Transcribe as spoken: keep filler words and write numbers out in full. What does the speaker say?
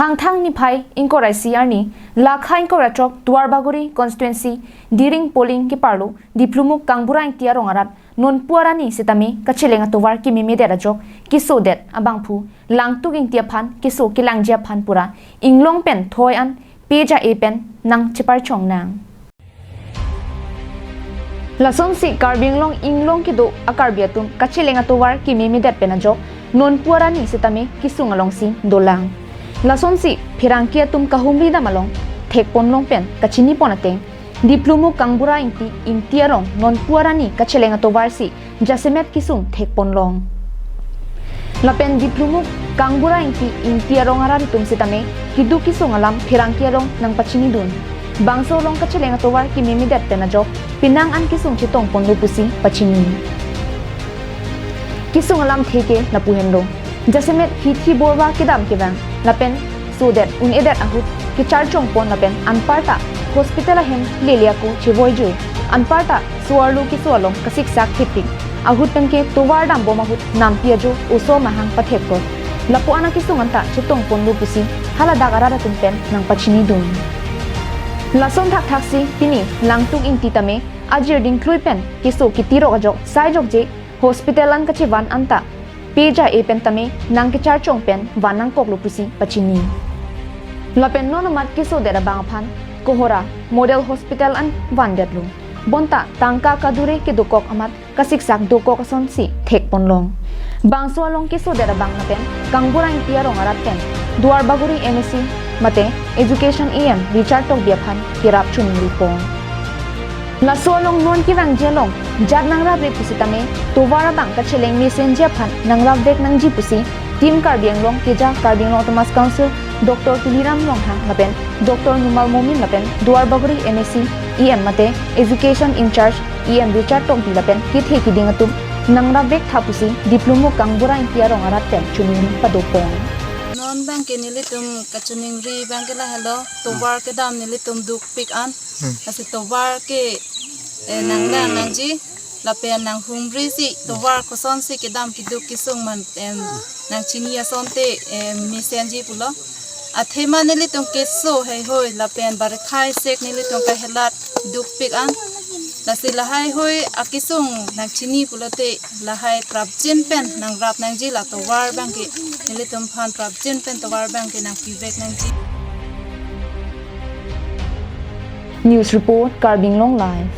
Thangthang niphai ingkoi ra isi arni, lakha ingkoi ra throk Duarbagori constituency Diring polling keparlo Diplumuk Kangbura Ingti arong arat nonpu arni sitame kacheleng atovar kememedet ajok kesodet abangphu Langtuk Ingti aphan keso kelangji aphan pura inglong pen thoi an peja e pen nangcheparchong nang. Lasonsi Karbi Anglong inglong kedo a-Karbi atum kacheleng atovar kememedet pen ajok nonpu arni sitame kesung alongsi dolang. Lasonsi pherangke atum kahumri dam along thekponlong pen kachinipon ateng Diplumuk Kangbura Ingti, Ingti arong nonpu arni kacheleng atovarsi jasemet kesung thekponlong. Lapen Diplumuk Kangbura Ingti, Ingti arong arat atum sitame keduk kesung alam pherangke along nangpachinidun. Bangso along kacheleng atovar kememedet pen ajok penang an kesung chetongponlo pusi pachini. Kesung alamthe ke lapu henlo. Jasemet hithi borwa kedam kevang lapen sodet un-edet ahut kecharchongpon lapen anparta hospital ahem lele ako chevoijui. Anparta so-arlo keso along kasiksak thepik ahut penke tovar dambom ahut nampi ajo oso mahang pathekpot. Lapu-an akesung anta chetongponlo pusi haladak arat atum pen nangpachinidun. Lason thakthaksi pini Langtuk Ingti tame ajir dingklui pen keso kitirok ajok sai jokje hospital an kachevan anta peja e pen tame nangkecharchong pen van nangkoklo pusi pachini. Lapen non amat kesodet abang aphan Kohora Model Hospital an vandetlo. Bonta tangka kadure kedokok amat kasiksak dokok asonsi thekponlong. Bangso along kesodet abang lapen Kangbura Ingti arong arat pen Duarbagori M A C mate Education E M Richard Tokbi aphan kerap choningri pon. Laso along non kevangji along jat nangrapre pusitame tovar abang kacheleng mesenji aphan nangrapvek nangji pusi Team Karbi Anglong keja Karbi Anglong Autonomous Council Doctor Tuliram Ronghang lapen Doctor Numal Momin lapen Duarbagori M A C E M mate Education in charge E M Richard Tokbi lapen kethe kiding atum nangrapvek tha pusi Diplumuk Kangbura Ingti arong arat pen choningri padopon. Non abangke nelitum kachoningri abangke lahelo, tovar kedam nelitum dukpik an. Hmm. Lasi tovar ke, eh, nanglang nangji, lapen nanghumrisi, tovar kosonsi kedam keduk kesung man, em, nangchini asonte, em, mesenji pulo. Athema nelitum keso heihui, lapen barekhai sek nelitum kahelat dukpik an. Lasi lahaihui akesung nangchini pulote lahai prapjin pen nangrap nangji, la tovar abangke nelitum aphan prapjin pen tovar abangke nangpivek nangji. News report, Karbi Anglong Live.